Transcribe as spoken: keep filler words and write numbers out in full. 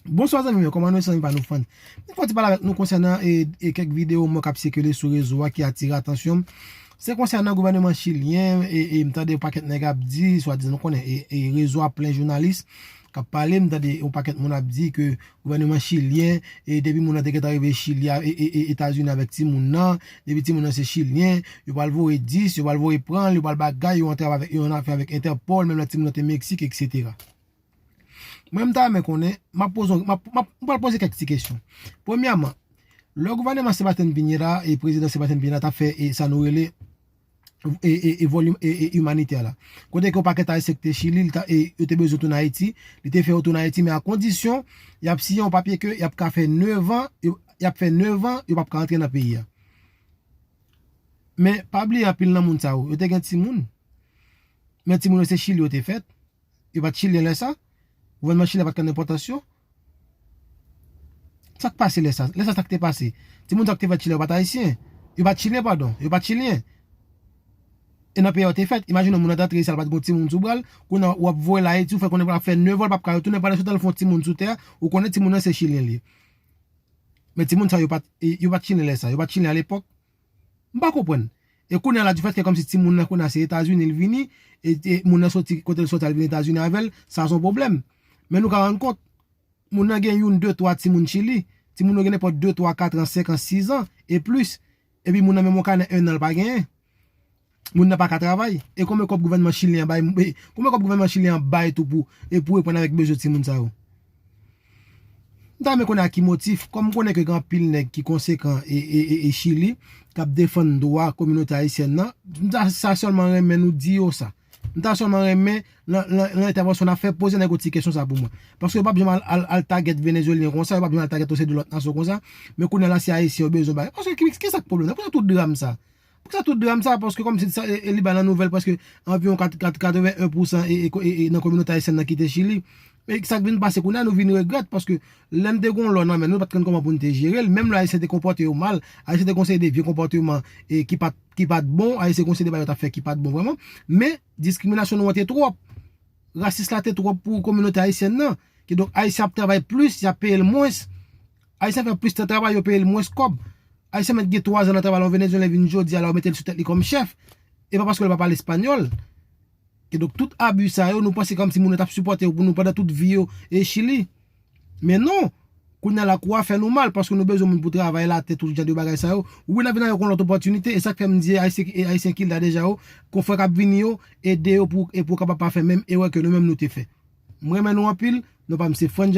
Bonswa zanmi m yo, kòman nou ye zanmi pa nou fan? Mwen fè yon ti pale avèk nou konsènan e, e kèk videyo mwen k ap sikile sou rezo a ki atire atansyon m. Se konsènan gouvènman chilyen, e, e m tande yon pakèt nèg ap di, swadizan nou konnen, e, e rezo a plen jounalis k ap pale, m tande yon pakèt moun ap di ke gouvènman chilyen, e depi moun nan te gentan rive Chili, a, e, e, e Etazini avèk timoun nan, depi timoun nan se chilyen, yo pral voye dis, yo pral voye pran l, yo pral bagay, yo antre avèk, yo nan afè avèk Entèpòl, menm lè timoun nan te Meksik, etsetera. Mwen, m ta renmen konnen, m ap poze, m ap, m ap, m pral poze kèk ti kesyon. Premyèman, lè gouvènman Sebastian Piñera e prezidan Sebastian Piñera t ap fè e sa nou rele e, e, e vòl e, e imanitè la. Kote ke yon pakèt Ayisyen ki te Chili, li ta, e, yo te bezwen tounen Ayiti, li te fè yo tounen Ayiti, men a kondisyon y ap siyen yon papye ke y ap ka fè nèf an, yo, y ap fè nèf an, yo p ap ka antre nan peyi a. Men, pa bliye anpil nan moun sa yo, yo te gen timoun. Men timoun yo se Chili yo te fèt. Yo pa t chilyen lè sa. Gouvènman chilyen pa t konn enpòtans yo. Sa k pase lè sa? Lè sa, sa k te pase? Timoun sa k te fèt Chili yo pa t ayisyen. Yo pa t chilyen, padon. Yo pa t chilyen. E nan peyi a yo te fèt. Imajine w, moun nan t antre isi a, l pa t gen timoun sou bra l. Kounye a, w ap voye l Ayiti, ou fè konnen l ap fè nèf an, l p ap ka retounen. Pandan se tan, l fè yon timoun sou tè a, ou konnen timoun nan se chilyen li ye. Men timoun sa yo pa t, yo pa t chilyen lè sa. Yo pa t chilyen alepòk. M pa konprann. E kounye a la, difèt ke kòmsi timoun nan kounye a se Etazini l vini, e, e moun nan soti, kote l soti al vin Etazini avè l, sa se yon pwoblèm. Men nou ka rann kont, moun nan gen youn, de, twa timoun Chili. Timoun yo gen nenpòt de, twa, kat an, senk an, sis an, e plis. Epi moun nan menm yon kanè en an l pa genyen. Moun nan pa ka travay. E konbyen kòb gouvènman chilyen an bay, e, konbyen kòb gouvènman chilyen an bay tou pou, e pou reponn avèk bezwen timoun sa yo? M ta renmen konnen a ki motif, kòm m konnen ke gen anpil nèg ki konsekan e, e, e, e Chili, k ap defann dwa kominote ayisyèn nan, m ta sa sèlman renmen nou di yo sa. M ta sèlman renmen, nan, nan, nan entèvansyon n ap fè, poze nèg yo ti kesyon sa pou mwen. Paske yo p ap janm al, al, al tagèt Venezuelyen konsa, yo p ap janm al tagèt yon seri de lòt nasyon konsa, men kounye a la se Ayisyen yo bezwen bay. Paske ki, ki sa k pwoblèm nan? Poukisa tout dram sa? Poukisa tout dram sa? Paske kòmsi sa, e, e, li bay nan nouvèl prèske anviwon kat, kat, katreven en pousan e, e, e, e nan kominote ayisyèn nan kite Chili. E sa k vin pase kounye a, nou vin regrèt, paske lè n te gon lò nan men nou, nou pa t konn kòman pou n te jere l. Menm lè Ayisyen te konpòte yo mal, Ayisyen te gon seri de vye konpòteman e ki pa t, ki pa t bon, Ayisyen gon seri de bagay yo t ap fè ki pa t bon vrèman. Men, diskriminasyon nou an te twòp. Rasis la te twòp pou kominote ayisyèn nan. Kidonk, Ayisyen ap travay plis, y ap peye l mwens. Ayisyen fè plis tan travay, yo peye l mwens kòb. Ayisyen mèt gen twa zan nan travay la, yon Venezuelyen vin jodi a la, yo mete l sou tèt li kòm chèf. E pa paske l pa pale espanyòl. Kidonk, tout abi sa yo, nou panse kòmsi moun yo t ap sipòte yo pou nou pandan tout vi yo e Chili. Men non, kounye a la kou a fè nou mal, paske nou bezwen moun pou travay latè, tout jan de bagay sa yo. Wi, n ap vin avèk yon lòt opòtinite, e sa k fè m di Ayisyen, e Ayisyen ki la deja yo, konfrè k ap vini yo, ede yo pou, e pou yo kapab pa fè menm erè ke nou menm nou te fè. M renmen nou anpil, non pa m se Frantz Jean